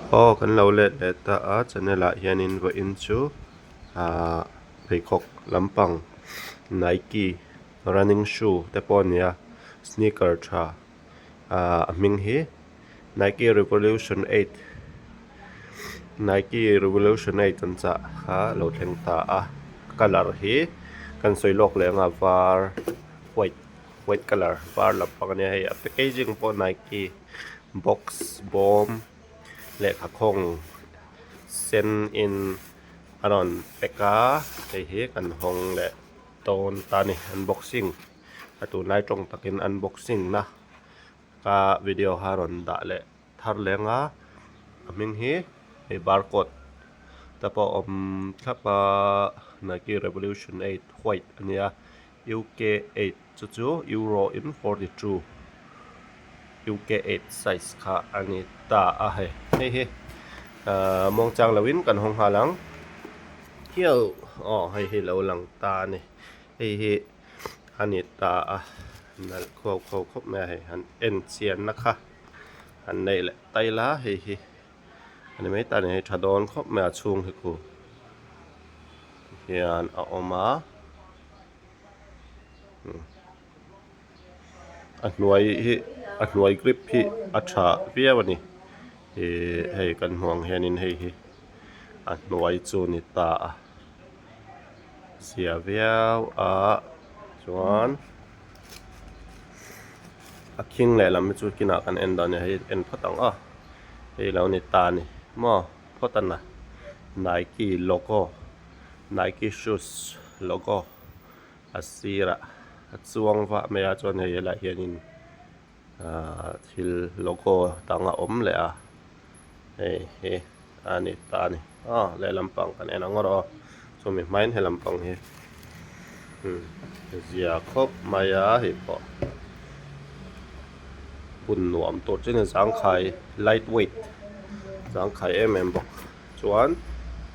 Aw kan lo let leh ta a channel ah hianin vawiin chu ahh pheikhawk lampang Nike running shoe te pawh a ni a sneaker tha ahh a hming hi Nike revolution eight Nike revolution eight an chah kha a lo thleng ta a colour hi kan sawi lawk leh anga var white white colour var lampang ania hei a packaging pawh Nike box bawm lehkha khawng sen in a rawn pack a hei hi kan hawng leh dawn ta a ni unboxing a tunlai tawng takin unboxing na ka video kha a rawn dah leh thar leng a a hming hi hei barcode te pawh a awm thlap a Nike revolution 8 white a nia UK 8 chu chu euro in 42 UK 8 size kha a ni ta a hei hei hi ahh muangchang lo in kan hawng nghal ang hiau aw hei hi lo lang ta a ni hei hi a ni ta a nalh khuau khuau khawp mai a hei han en chian na kha han neih leh tai la hei hi a ni mai ta a ni hei tha dawn khawp mai a chhung hi khu hian a awm a a hnuai hi a hnuai grip hi a tha viau a ni ihh hei kan hmuh ang hianin hei hi a hnuai chu a ni ta a zia viau a chuan a khing lehlam hi chu kinah kan en dawn a ni hei en phawt ang aw hei lo ni ta a ni maw phawt a na Nike logo Nike shoes logo a sirah a chuang vah mai a chuan hei helaiah hianin ahh thil logo dang a awm leh a hei hi a ni ta a ni aw lehlam pang kan en ang erawh aw chumi hmain helam pang hi umm zia khawp mai a hei pawh hun nuam tur chu a ni zangkhai light weight zangkhai em em bawk. Chuan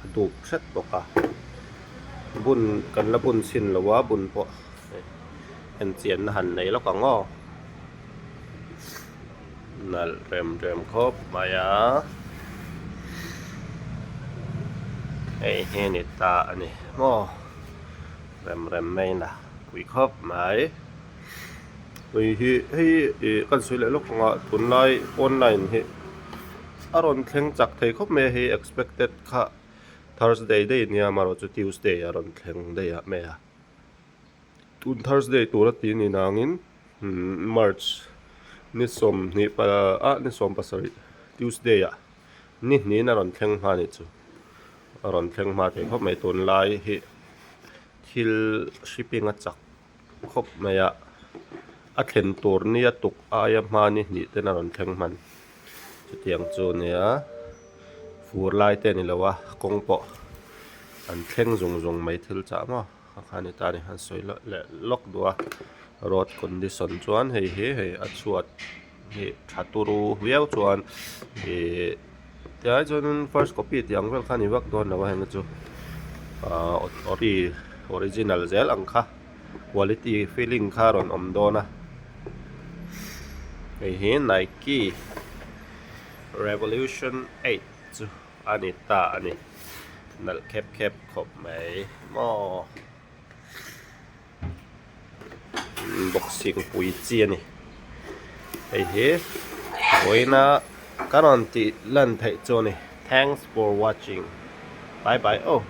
a dup hret bawk a bun kan la bun chhin lo a bun pawh en chian na han nei lawk ang aw nalh rem rem khawp mai a hei hi a ni ta a ni maw rem rem mai in a pui khawp mai hei hi hei ih kan sawi leh lawk ang a tunlai online hi. A rawn thleng chak thei khawp mai a hei expected kha Thursday daih nia amaherawh chu Tuesday a rawn thleng daih ah mai a tun Thursday tur a tih ni nangin March ni sawmhnih pa ah ni sawm pasarih Tuesday ah ni hnihin a rawn thleng hma anih chu a rawn thleng hma thei khawp mai tunlai hi thil shipping a chak. khawp mai a a thlen tur nia tuk aia hma ni hnih ten a rawn thleng hman chutiang chu a nia fur lai te a ni lo a kawng pawh an thleng zung zung mai thil chah maw kha kha a ni ta a ni an sawi leh lawk duh a road condition chuan hei hi hei a chhuat hi tha turu viau chuan ihh tilai chuan first copy tih ang vel kha a ni vak dawn lo a heng te chu ahh ori original zel ang kha quality feeling kha a rawn awm dawn a hei hi Nike revolution 8 chu a ni ta a ni nalh khep khep khawp mai maw. Boxing pui chi a ni hei hi vawiina ka rawn tih lan theih chu a ni thanks for watching bye bye aw.